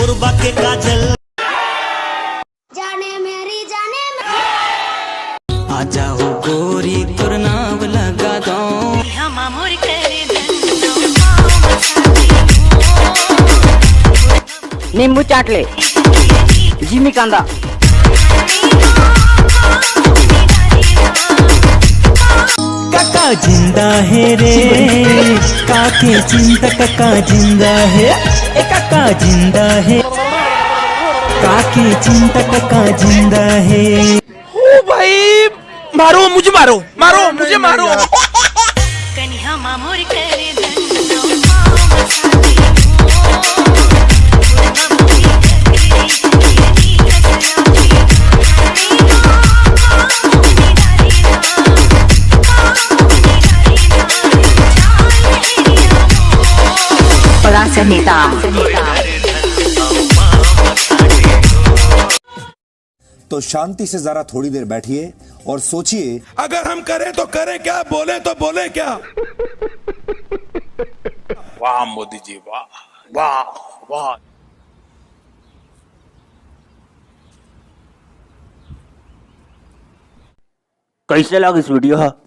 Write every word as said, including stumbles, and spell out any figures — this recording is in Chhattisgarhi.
सुबह के काजल। जाने मेरी जाने आ जाओ गोरी, तोर नाम लगा दो। नींबू चाट ले, जिमी कांदा। काका जिंदा है रे, काके चिंता, काका जिंदा है। ए काका जिंदा है, काके चिंता, काका जिंदा है। ओ भाई, मारो मुझे, मारो, मारो मुझे, मारो। तो शांति से जरा थोड़ी देर बैठिए और सोचिए। अगर हम करें तो करें क्या, बोले तो बोले क्या? वाह मोदी जी, वाह, वाह, वाह। कैसे लग इस वीडियो?